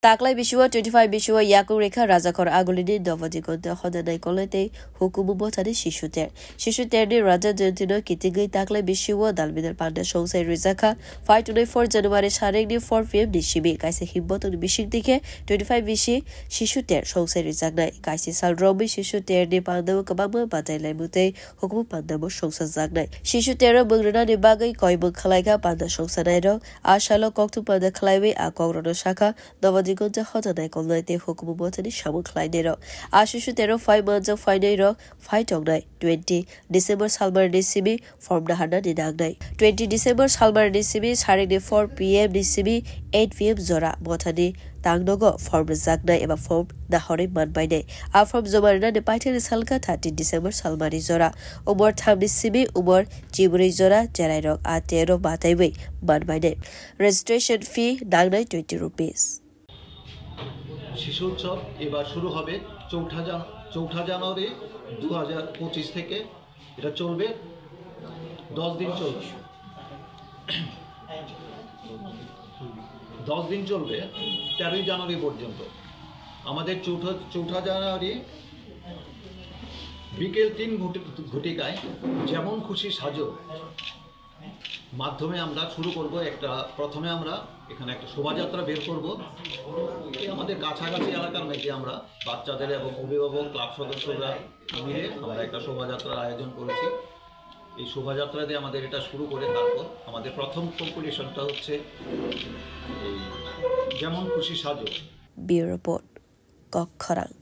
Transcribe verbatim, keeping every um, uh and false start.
Taklai bisio twenty five bisio yakung rekha Rajakhor Agulini Dovadi Gonta Hoda Naikolai tei Hukumu Bothani Sishu Ter. Sishu Terni Raja Jayantino kitingwi taklai bisio dalbidal panda songsai rijakha. Phai twenty four January saringni four P M ni simi kaisa himbotongni bising tikhe twenty five bisi Sishu Ter songsai rijaknai. Kaisa sal romwi Sishu Terni pandao kwbangma batai laimung tei hukumu pandabo songsajaknai. Sishu Tero mung rwnani bagwi koimung khwlaikha panda songsanairok. A salo kokthum panda khwlaiwi a kokrokno sakha, Dovadi Gonta Hoda Naikolnai tei Hukumu Bothani samung khwlainairok. A Sishu Tero phai manjak phainairok phai tongnai twenty December salmarni simi form naharnani nangnai. Twenty December salmarni simi saringni four P M ni simi eight P M jora bothani tangnogo form rwjaknai eba form nahorwi manbainai. A form joma rwnani paithakni salkha thirty December salmari jora. Umor thamni simi umor chibrwi jora cherairok a tero bataiwi manbainai. Registration fee nangnai twenty rupees. শিশু উৎসব এবার শুরু হবে চৌঠা জান-, চৌঠা জানুয়ারি দু হাজার পঁচিশ থেকে। এটা চলবে দশ দিন চলবে। দশ দিন চলবে, তেরোই জানুয়ারি পর্যন্ত। আমাদের চৌঠা, চৌঠা জানুয়ারি বিকেল তিন ঘটি-, ঘটিকায় যেমন খুশি সাজো মাধ্যমে আমরা শুরু করব একটা, প্রথমে আমরা এখানে একটা শোভাযাত্রা বের করব। এই আমাদের কাছাকাছি এলাকার মধ্যে আমরা বাচ্চাদের এবং অভিভাবক, ক্লাব সদস্যরা মিলে আমরা একটা শোভাযাত্রার আয়োজন করেছি। এই শোভাযাত্রা দিয়ে আমাদের এটা শুরু করে তারপর আমাদের প্রথম কম্পিটিশনটা হচ্ছে এই যেমন খুশি সাজো। Bureau Report, Kokkhorang.